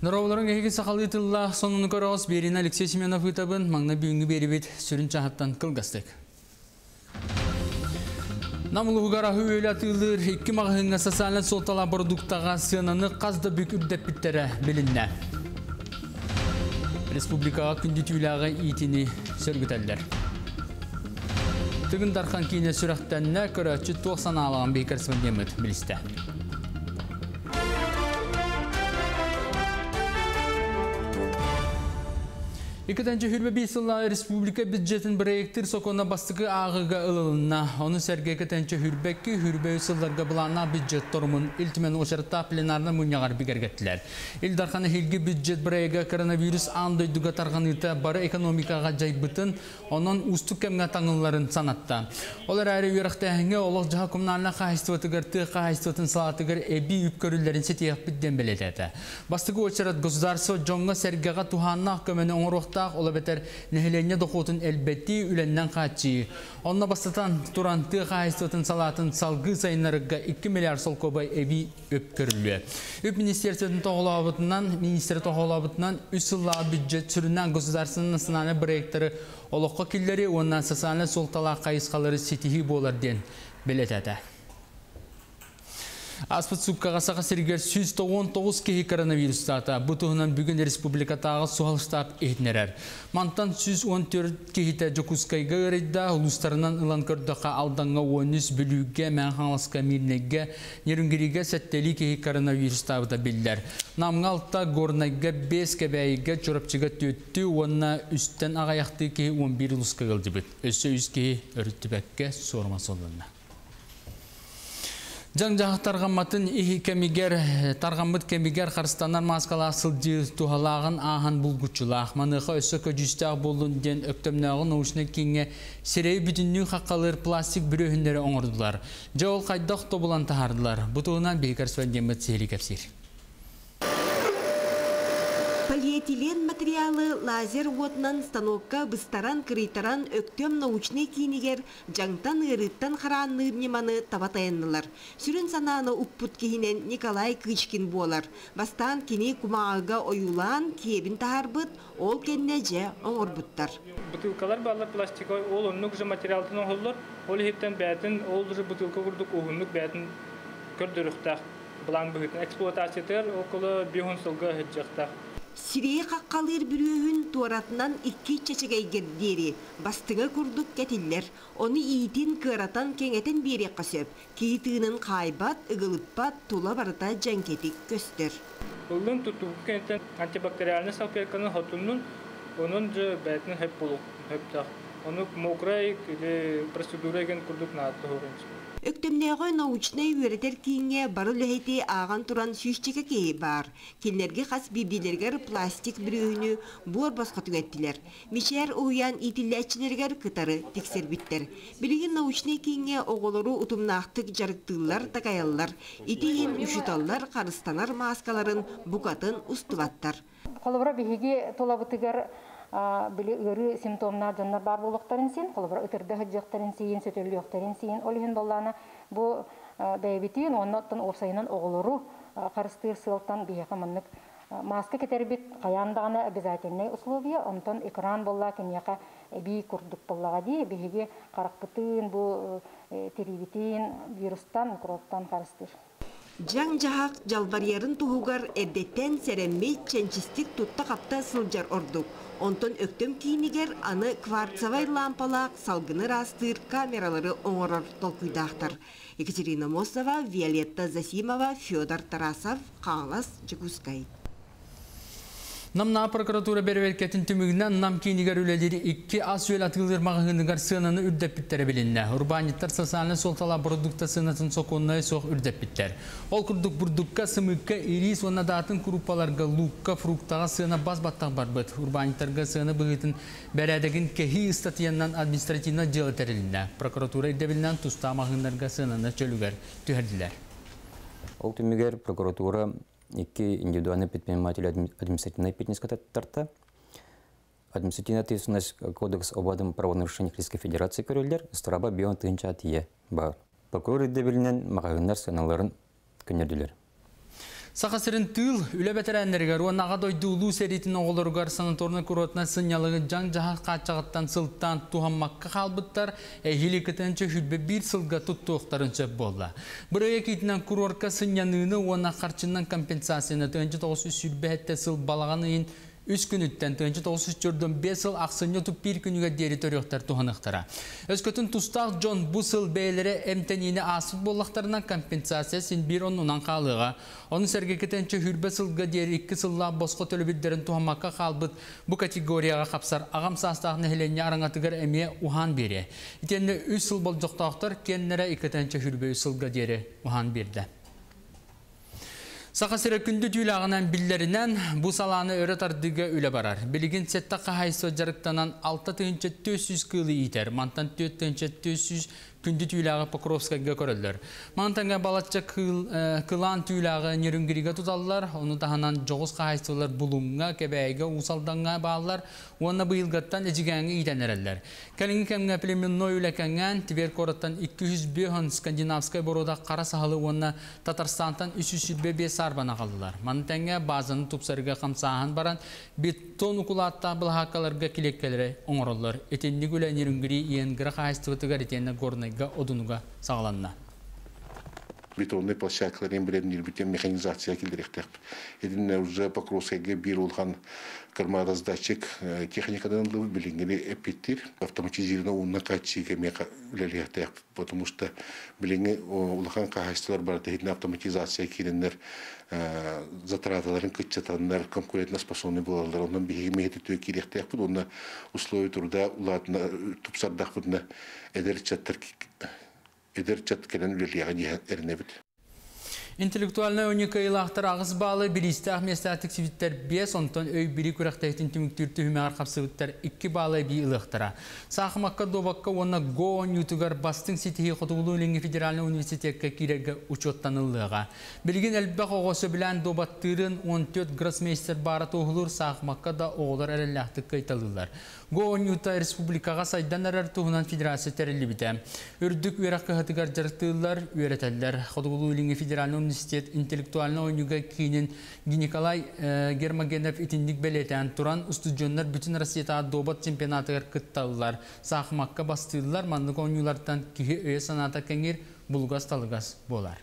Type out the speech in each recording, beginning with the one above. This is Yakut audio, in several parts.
Дорооболоруҥ, эһиги сахалыы тыллаах сонуну көрөҕүт, биэриини Алексей Семенов ыытабын, маҥнай бүгүҥҥү биэриибит сүрүн чааһыттан кылгастык. Нам улууһугар аһы-үөлү атыылыыр икки маҕаһыыҥҥа социальнай суолталаах бородууктаҕа сыананы хас да бүк үрдэппиттэрэ билиннэ. Республикаҕа күндү түүлээҕи иитини сөргүтэллэр. Тыгын Дархан киинэ сүрэхтэннэ, көрөөччү туох санаалааҕын биһиги корреспондеммыт билистэ. Иккитэнчи хүрбэ биир сыллаах республика бюджетин проектир сокуона бастакы ааҕыыга ылылынна. Ону сэргэ иккитэнчи хүрбэкки хүрбэ үс сылларга былааннаах бюджет торумун Ил Түмэн уочараттаах пленарнай мунньаҕар бигэргэттилэр. Ил Дархан эһиилги бюджет проега коронавирус аан дойдуга тарҕаныыта бары экономикаҕа дьайбытын, Онон уустук кэмҥэ таҥылларын санатта. Ол эрээри үөрэхтээһиҥҥэ олох-дьаһах коммунальнай хаһаайыстыбатыгар тыа хаһаайыстыбатын салаатыгар эбии үп көрүллэрин ситиһиэхпит диэн бэлиэтээтэ. Бастакы уочарат государство дьоҥҥо-сэргэҕэ туһааннаах көмөнү оҥоруохтаах, ол эбэтэр нэһилиэнньэ дохуотун элбэтии, үлэннэн хааччыйыы. Онно бастатан туран тыа хаһаайыстыбатын салаатын салгыы сайыннарарга 2 миллиард солкуобай эбии үп көрүллүө. Үп министерствотын тоҕолообутунан, министрэ тоҕолообутунан үс сыллаах бюджет сүрүннээн государственнай национальнай проекттары олоххо киллэрии уонна социальнай суолталаах хайысхалары ситиһии буолар диэн бэлиэтээтэ. Ааспыт сууккаҕа Саха сиригэр 199 киһи коронавирустаата. Бу туһунан бүгүн республикатааҕы суһал штаб иһитиннэрэр. Мантан 114 киһитэ Дьокуускайга ыарыйда, улуустарынан ылан көрдөххө Алдаҥҥа 13, Бүлүүгэ, Мэҥэ Хаҥаласка, Миирнэйгэ, Нерюнгригэ сэттэлии киһи коронавирустаабыта биллэр. Намҥа алта, Горнайга биэс, Кэбээйигэ, Чурапчыга түөртүү уонна үстэн аҕыйахтыы киһи 11 улууска ыалдьыбыт. Өссө үс киһи өрүттүбэккэ суорума суолланна. Дьаҥ-дьаһах тарҕамматын иһи кэмигэр, тарҕаммыт кэмигэр харыстанар мааскалаах сылдьыы туһалааҕын ааһан булгуччулаах. Маныаха өссө көдьүүстээх буоллун диэн Өктөмнөөҕү научнай кииҥҥэ сирэйи бүтүннүү хаххалыыр пластик бүрүөһүннэри оҥордулар. Дьэ ол хайдах тобулан таһаардылар? Бу туһунан биһиги корреспондеммыт сиһилии кэпсиир. Полиэтилен материалы лазер уотунан станокка быстаран, кырыйтаран Өктөм научнай киинигэр дьаҥтан ыарыыттан хараанныыр ньыманы таба тайаннылар. Сүрүн санааны укпут киһинэн Николай Кычкин буолар. Бастаан кини кумааҕыга ойуулаан киэбин таһаарбыт, ол кэннэ дьэ оҥорбуттар. Бытыылкалар бааллар пластиковай, ол оннук же материалтан оҥоһуллар. Ол иһиттэн бэйэтин ол же бытыылка курдук уһуннук бэйэтин көрдөрүөхтээх былаан быһыытынан эксплуатациятыгар около 5 сылга сылдьыахтаах. Сирэйи хаххалыыр бүрүөһүн туоратынан икки чэчэгэйгэр диэри бастыҥа курдук кэтиллэр. Ону иитин, кыаратан, кэҥэтэн биэриэххэ сөп. Киһи тыынын хаайбат, ыгылыппат, тула барыта дьэҥкэтик көстөр. Ыллын тутугу кэнниттэн антибактериальнай салфетканы хотуннун, онон дьэ бэйэтин хөп буолуох сөптөөх. Ону мокрай или процедура деген курдук наада туһугун. Өктөмнөөҕү научнай-үөрэтэр кииҥҥэ бары үлэһити ааҕан туран сүүсчэкэ киһи баар. Кинилэргэ хас биирдиилэригэр пластик бүрүөһүнү буор босхо түҥэттилэр. Мичээр уһуйаан иитиллээччилэригэр кытары тиксэрбиттэр. Билигин научнай кииҥҥэ оҕолору утумнаахтык дьарыктыыллар, такайаллар. Ити иһин учууталлар харыстанар мааскаларын букатын устубаттар. Холобура, биһиги тулабытыгар били ыарыы симптомнаах дьоннор баар буолуохтарын син, холобура, ытырда сылдьыахтарын сиин, сөтөллүөхтэрин сиин. Ол иһин буоллаана бу бэйэбитин уонна оттон уопсайынан оҕолору харыстыыр сыалтан биһиэхэ маннык маска кэтэрбит хайаан даҕаны обязательнай условие, онтон экран буолла киниэхэ эбии курдук буоллаҕа дии. Биһиги харахпытын, бу тириибитин вирустан, микробтан харыстыыр. Дьаҥ-дьаһах дьалбарыйарын туһугар эрдэттэн сэрэммит, чэнчистик тутта-хапта сылдьар ордук. Онтон Өктөм киинигэр аны кварцевай лаампалаах салгыны ыраастыыр камералары оҥорор толкуйдаахтар. Екатерина Мосова, Виолетта Засимова, Федор Тарасов, Хаҥалас, Дьокуускай. Намнаа прокуратура бэрэбиэркэтин түмүгүнэн Нам киинигэр үлэлиир икки ас-үөл атыылыыр маҕаһыыныгар сыананы үрдэппиттэрэ билиннэ. Урбаанньыттар социальнай суолталаах бородуукта сыанатын сокуоннайа суох үрдэппиттэр. Ол курдук бурдукка, сымыыкка, ириис уонна даатын куруппаларга, луукка, фруктаҕа сыана бас-баттах барбыт. Урбаанньыттарга сыана быһыытын бэрээдэгин кэһии ыстатыйанан административнай дьыала тэрилиннэ. Прокуратура ирдэбилинэн тустаах маҕаһыыннарга сыананы чөлүгэр түһэрдилэр. Ол түмүгэр прокуратура икки индивидуальный предприниматель административной эппиэтинэскэ тарта. Административная ответственность Кодекс об адм правонарушениях Российской Федерации көрөллөр, ыстараба бион тыһынча тиийэ бар. Прокурор ирдэбилинэн маҕаһыыннар сыаналарын көннөрдүлэр. Саха сирин тыыл, үлэ бэтэрээннэригэр уонна Аҕа дойду Улуу сэриитин оҕолоругар санаторнай-курортнай сынньалаҥы дьаҥ-дьаһах хааччаҕыттан сылтаан туһаммакка хаалбыттар эһиил 2021 сылга туттуохтарын сөп буолла. Бырайыак иитинэн курорка сынньаныыны уонна харчынан компенсацияны 1927 сыл балаҕан ыйын үс күнүттэн 1945 сыл ахсынньы 31 күнүгэр диэри төрүөхтэр туһаныахтара. Өскөтүн тустаах дьон бу сыл бэйэлэрэ эмтэниини ааспыт буоллахтарына компенсация син биир оннунан хаалыаҕа. Ону сэргэ кэтэнчэ хүрбэ сылга диэри икки сыллаах босхо төлөбүрдэрин туһаммакка хаалбыт бу категорияҕа хапсар аҕам саастаах нэһилиэнньэ араҥатыгар эмиэ уһаан биэриэ. Итиэннэ үс сыл болдьохтоохтор киэннэрэ иккитэнчэ хүрбэ үс сылга диэри уһаан биэрдэ. Саха сирэ күндү түүлээҕинэн биллэринэн, бу салааны өрө тардыыга үлэ барар. Билигин сэттэ хаһаайыстыба дьарыктанан 6400 кыылы иитэр. Мантан 4400 күндү түүлээҕи Покровскайга көрөллөр. Мантанга балачча кыыл, кылаан түүлээҕи Нерюнгрига туталлар. Ону таһынан дьоҕус хаһаайыстыбалар Булуҥҥа, Кэбээйигэ, Уус Алдаҥҥа бааллар уонна быйылгаттан Эдьигээҥҥэ иитэн эрэллэр. Кэлиҥҥи кэмҥэ племенной үлэ кэҥээн, Тверь куораттан 205 скандинавскай боруода хара саһылы уонна Татарстантан 325 саарбаны аҕаллылар. Маны тэҥэ базаны тупсарыыга хамсааһын баран, бетон укулааттаах былаһааккаларга килиэккэлэри оҥороллор. Итинник үлэ Нерюнгри Иенгра хаһаайыстыбатыгар итиэннэ Горнайга Одунуга саҕаланна. Бетонный площадкаларын бэлэмниирбитин механизация киллэриэхтээхпит. Итиннэ уже Покровскайга биир улахан кормораздатчик техникадан ыллыбыт билиҥҥини эппиттиир. Автоматизированный уунна хааччыйыыга эмиэ үлэлиэхтээхпит, потому что билиҥҥи улахан хаһаайыстыбалар барыта иһитинэ автоматизация киирэннэр затраталарын кыччатаннар конкурентоспособный буолаллар. Онон биһиги мэһититүө киириэхтээхпит уонна условия труда улаатына тупсардахпытына эдэр ыччаттар эдэр ыччат кэлэн үлэлиэҕэ диэн эрэнэбит. Интеллектуальнай оонньуу кыайыылаахтар аҕыс баалы бириистээх миэстэҕэ тиксибиттэр биэс, онтон өй бири күрэхтэһиитин түмүктүүр түһүмэҕэр хапсыбыттар икки баалы эбии ылыахтара. Саахымакка, дуобакка уонна го оонньуутугар бастыҥ ситиһии Хотугулуу-Илиҥҥи федеральнай университекка киирэргэ учуоттаныллыаҕа. Билигин элбэх оҕо сөбүлээн дуобаттыырын 14 гроссмейстер баара туоһулуур саахымакка да оҕолор эрэллээхтик кыайталыыллар. Го оонньуута республикаҕа сайдан эрэр туһунан федерация тэриллибитэ. Үрдүк үөрэх кыһатыгар дьарыктыыллар, үөрэтэллэр. Хотугулуу-Илиҥҥи федеральнай университет интеллектуальнай оонньууга киинин Николай Гермогенов итинник бэлиэтээн туран, устудьуоннар бүтүн Россиятааҕы дуобат чемпионатыгар кытталлар, саахымакка бастыыллар, маннык оонньуулартан киһи өйө-санаата кэҥиир, булугас-талыгас буолар.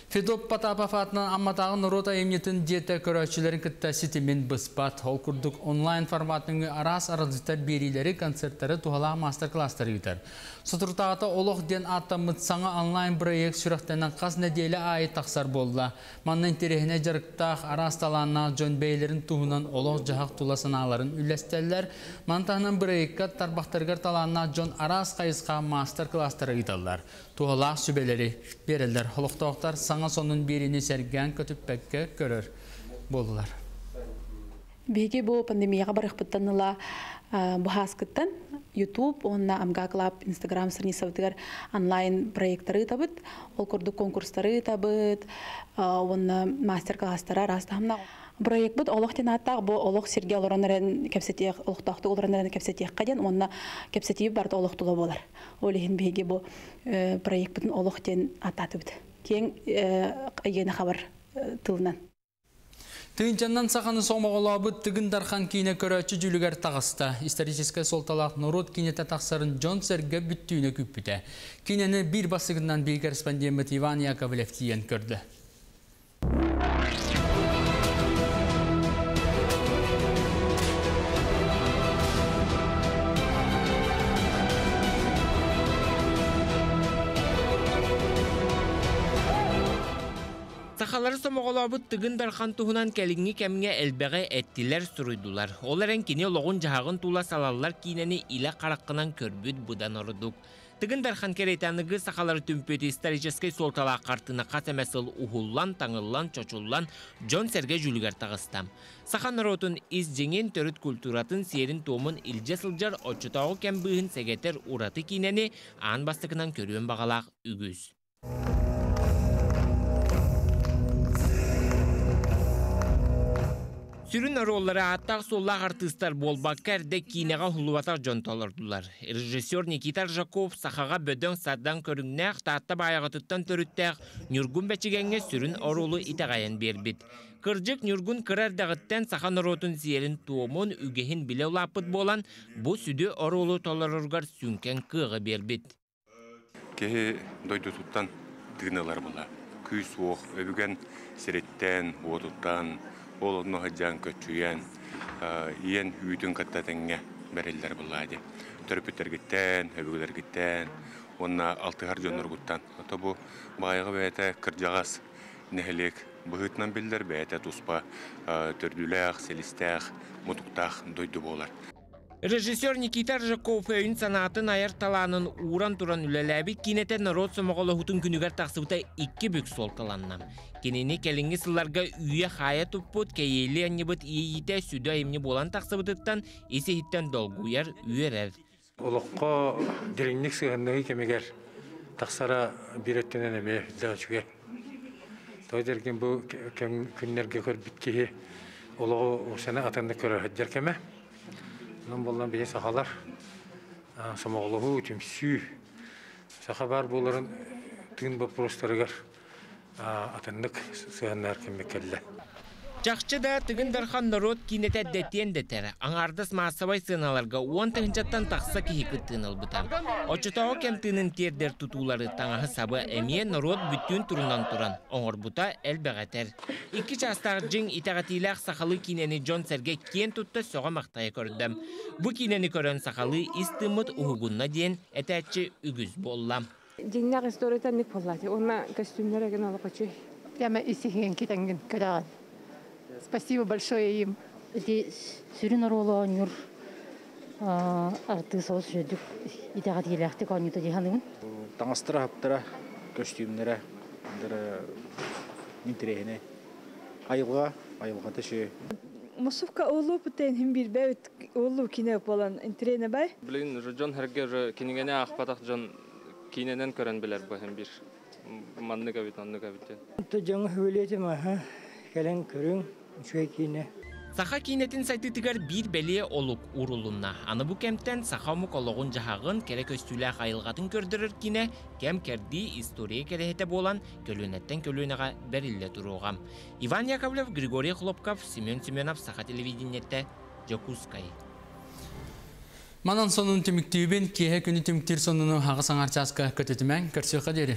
Федот Потапов аатынан Амматааҕы норуот айымньытын дьиэтэ көрөөччүлэрин кытта ситимин быспат. Ол курдук онлайн формат нөҥүө араас аралдьытар биэриилэри, концерттары, туһалаах маастар-кылаастары ыытар. Соторутааҕыта Олох диэн ааттаммыт саҥа онлайн-бырайыак сүрэхтэнэн хас нэдиэлэ аайы тахсар буолла. Манна интэриэһинэй дьарыктаах, араас талааннаах дьон бэйэлэрин туһунан олох-дьаһах тула санааларын үллэстэллэр. Маны таһынан бырайыакка тарбахтарыгар талааннаах дьон араас хайысха маастар-кылаастары ыыталлар. Туһалаах сүбэлэри биэрэллэр. Олохтоохтор саҥа сонун биэриини сэргээн көтүппэккэ көрөр буоллулар. Биһиги бу пандемияҕа барыахпыттан ыла быһааскыттан YouTube уонна Амга Club Instagram страницабытыгар онлайн проекттары ыытабыт. Ол курдук конкурстары ыытабыт уонна мастер-класстары араас таһымнаах. Проектбыт олох диэн ааттаах бу олох сиргэ олорон эрэн кэпсэтиэх, олохтоохтук олорон эрэн кэпсэтиэххэ диэн уонна кэпсэтии барыта олох тула буолар. Ол иһин биһиги бу проекпытын олох диэн ааттаатыбыт. Киэҥ эйгэни хабар тылынан. Тыынчаннан саханы сомоҕолообут Тыгын Дархан киинэ көрөөччү дьүүлүгэр таҕыста. Историческай суолталаах норуот киинэтэ тахсарын дьон-сэргэ бүттүүнэ күүппүтэ. Киинэни биир бастакынан биир корреспондеммыт Иван Яковлев тиийэн көрдө. Сахалары сомоҕолообут Тыгын Дархан туһунан кэлиҥҥи кэмҥэ элбэҕи эттилэр, суруйдулар. Ол эрэн кини олоҕун-дьаһаҕын тула салаллар киинэни илэ хараххынан көрбүт быдан ордук. Тыгын Дархан кэриэтэ аныгы сахалары түмпүт историческай суолталаах хартыына хас эмэ сыл уһуллан, таҥыллан, чочуллан, дьон-сэргэ дьүүлүгэр таҕыста. Саха норуотун ис дьиҥин, төрүт культуратын, сиэрин-туомун илдьэ сылдьар оччотооҕу кэм быыһын сэгэтэр ураты киинэни аан бастакынан көрүөн баҕалаах үгүс. Сүрүн оруоллары ааттаах-суоллаах артыыстар буолбакка эрдэ киинэҕэ уһуллубатах дьон толордулар. Режиссер Никита Аржаков сахаҕа бөдөҥ-сардаҥ көрүҥнээх Таатта Баайаҕатыттан төрүттээх Ньургун Бэчигэҥҥэ сүрүн оруолу итэҕэйэн биэрбит. Кырдьык, Ньургун кыра эрдэҕиттэн саха норуотун сиэрин-туомун, үгэһин билэ улааппыт буолан, бу сүдү оруолу толороругар сүҥкэн кыаҕы биэрбит. Киһи дойдутуттан тыын ылар була. Күүс-уох өбүгэн сириттэн, уотуттан, ол онно сылдьан көччүйэн, ийэн үүтүн кытта тэҥҥэ бэриллэр буоллаа дии. Төрөппүттэргиттэн, өбүгэлэргиттэн уонна алтыһар дьонноргуттан. Ото бу баайаҕа бэйэтэ кырдьаҕас нэһилиэк быһыытынан биллэр, бэйэтэ туспа төрдүлээх, силистээх, мутуктаах дойду буолар. Режиссер Никита Рыжаков өйүн-санаатын айар талаанын ууран туран үлэлээбит киинэтэ норуот сомоҕолоһуутун күнүгэр тахсыбыта икки бүк суолталанна. Кинини кэлиҥҥи сылларга үүйэ-хаайа туппут, кэйиэлии анньыбыт иэйиитэ сүдү айымньы буолан тахсыбытыттан ис-иһиттэн долгуйар, үөрэр. Олоххо дириҥник сыһыаннаһыы кэмигэр тахсара биир өттүнэн эмиэ үрдээх үчүгэй. Тоҕо диэргин бу күннэргэ көрбүт киһи олоҕу сана атыннык көрө сылдьар кэмэ. Онон буоллан биһи сахалар сомоҕолоһуу, түмсүү, саха баар буоларын тыын боппуруостарыгар атыннык сыһыаннаһар кэммит кэллэ. Чахчы да, Тыгын Дархан норуот киинэтэ дэтиэн дэтэр. Аҥаардас маассабай сыаналарга уон тыһыынчаттан тахса киһи кыттыыны ылбыта. Оччотооҕу кэм тыынын тиэрдэр тутуулары таҥаһы-сабы эмиэ норуот бүттүүн турунан туран оҥорбута элбэҕи этэр. Икки чаастаах дьиҥ итэҕэтиилээх сахалыы киинэни дьон-сэргэ киэн тутта сөҕө-махтайа көрдө. Бу киинэни көрөн сахалыы ис тыыммыт уһугунна диэн этээччи үгүс буолла. Дьиҥнээх историята ник буоллаати. Уонна костюмнара гын олох үчүгэй. Прямо исиһиэн китэнгин көрөҕүн. Спасибо большое им. Ити сүрүн оруолу оонньуур артыыс олус үчүгэйдик итэҕэтиилээхтик оонньуута дии саныыбын. Таҥастара, хаптара, көстүүмнэрэ интэриэһинэй. Айылҕа, айылҕата үчүгэй. Мосовка оолуу путен хим билбэбит оолуу кине болан интириэһинэй бай. Блин, уже дьон хэргэ уже кинигэни аахпатах дьон киинэнэн көрөн билэр бу хим бир. Маннык эбит, оннук эбит диэн. Дьоҥу хүлүөтүм аха кэлэн көрүҥ үчүгэй киинэ. Саха киинэтин сайдыытыгар биир бэлиэ олук уурулунна. Аны бу кэмтэн саха омук олоҕун-дьаһаҕын, кэрэ көстүүлээх айылҕатын көрдөрөр киинэ кэм-кэрдии история кэрэһитэ буолан, көлүөнэттэн көлүөнэҕэ бэриллэ туруоҕа. Иван Яковлев, Григорий Хлопков, Семен Семенов, Саха телевидениетэ, Дьокуускай. Манан сонун түмүктүүбүн, киэһэ күнү түмүктүүр сонуну аҕыс аҥаар чааска көтүтүмэҥ, көрсүөххэ диэри.